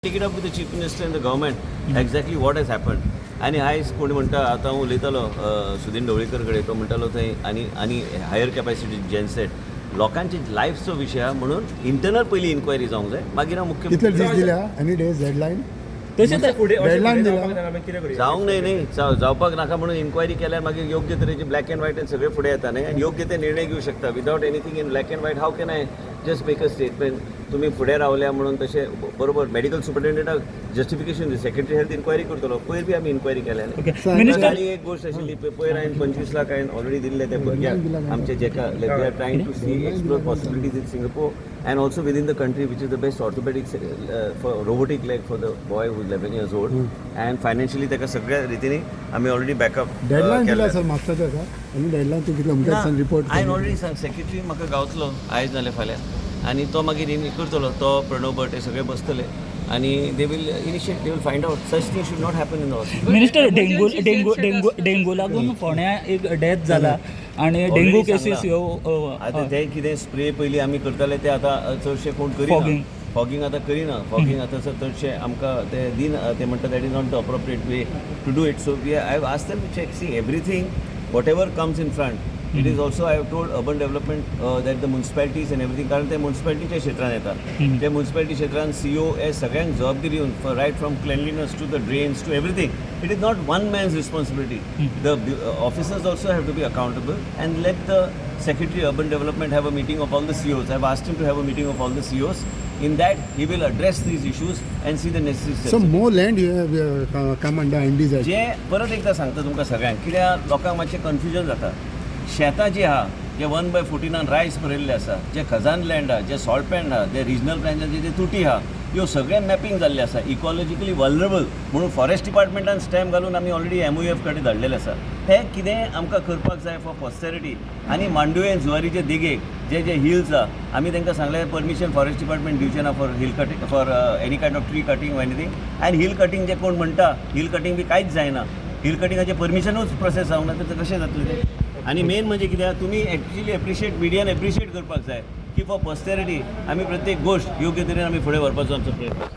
Take it up with the Chief Minister and the government exactly what has happened. आनी आयज कोण म्हणटा, आतां हांव उलयतालो सुदीन ढवळीकर कडेन, तो म्हणटालो थंय आनी आनी हायर कॅपॅसिटी जेनसेट, लोकांचे लायफचो विशय आहा म्हणून इंटरनल पयली इन्क्वायरी जावंक जाय, मागीर हांव कितले मुख्य दीस दिल्या? Any days deadline? तशें तर फुडें अशें Deadline फुडें दिला. जावपाक जायना, आमी कितें करूया? जावंक न्हय न्ही जावपाक नाका म्हणून इन्क्वायरी केल्यार मागीर योग्य तरेचे ब्लॅक अँड व्हायट सगळे फुडें येता न्ही आनी योग्य ते निर्णय घेवं शकता. Without anything in black and white, how can I just make a statement? तुमी फुडें रावल्या म्हणून तशें बरोबर मेडिकल सुपरिटेंडंटाक जस्टिफिकेशन, सेक्रेटरी हेल्थ इन्क्वायरी करतलो. पयर बी आमी इन्क्वायरी केल्या न्ही. ओके मिनिस्टर, आनी एक गोश्ट आशिल्ली, पयर हांवें 25 लाख हांवें ऑलरेडी दिल्ले ते भुरग्याक आमचे, जेका we are trying to see, explore possibilities in Singapore and also within the country, which is the best orthopedic for robotic leg for the boy who 11 years old, and financially ताका सगळ्या रितीनी आमी already backup. Deadline दिल्या sir म्हापसाच्या का आनी deadline तूं कितले अमक्या दिसान रिपोर्ट? हांवें ऑलरेडी सांग, सेक्रेटरी म्हाका गावतलो आयज नाल्यार फाल्यां आनी तो मागीर करतलो. तो प्रणव भट हे सगळे बसतले आनी they will initiate, they will find out. Such thing should not happen in the hospital. Minister, dengue लागून फोंड्या एक डेथ जाला आनी डेंगू केसीस ह्यो आतां ते कितें स्प्रे पयलीं आमी करताले ते आतां चडशे कोण करिना. Fogging. फॉगिंग आतां करिना. फॉगिंग आतां चडशे आमकां ते दिना. ते म्हणटा that is not the appropriate way to do it, so we I have asked them to check. See, everything, whatever comes in front, it is also, I have told urban development that the municipalities and everything, कारण ते मुन्सिपालिटीच्या क्षेत्रान येता. ते municipality क्षेत्रान CO हे सगळ्यांक जबाबदारी दिवन, right from cleanliness to the drains to everything, it is not one man's responsibility. The officers also have to be accountable, and let the Secretary Urban Development have a meeting of all the COs. I've asked him to have a meeting of all the COs. In that, he will address these issues and see the necessary steps. So more land you have come under NDZ? जे परत एकदा सांगता तुमकां सगळ्यांक, कित्याक लोकांक मातशें confusion जाता. शेतां जी आहा, जे 1/14 रायस बरयल्ले आसा, जे खजान लँड आहा, जे सॉल्ट पॅन आहा, जे रिजनल प्लॅनाचे जे तुटी आहा, ह्यो सगळें मॅपिंग जाल्लें आसा. इकॉलॉजिकली वल्नरेबल म्हणून फॉरेस्ट डिपार्टमेंटान स्टॅम्प घालून आमी ऑलरेडी एमओएफ कडेन धाडलेलें आसा. हें कितें आमकां करपाक जाय फॉर पॉस्टेरिटी. आनी मांडुये जुवारीचे देगेक जे जे हिल्स आहा, आमी तांकां सांगलें, परमिशन फॉरेस्ट डिपार्टमेंट दिवचें ना for hill cutting, for any kind of tree cutting, anything. आनी हिल कटींग जे कोण म्हणटा, हिल कटींग बी कांयच जायना. हिल कटिंगाचें परमिशनूच प्रोसेस जावंक ना तर तें कशें जातलें तें? आनी मेन म्हणजे कितें, तुमी एक्चुअली एप्रिशिएट, मिडियान एप्रिशिएट करपाक जाय की फॉर पॉस्टेरिटी आमी प्रत्येक गोश्ट योग्य तरेन आमी फुडें व्हरपाचो आमचो प्रयत्न आसा.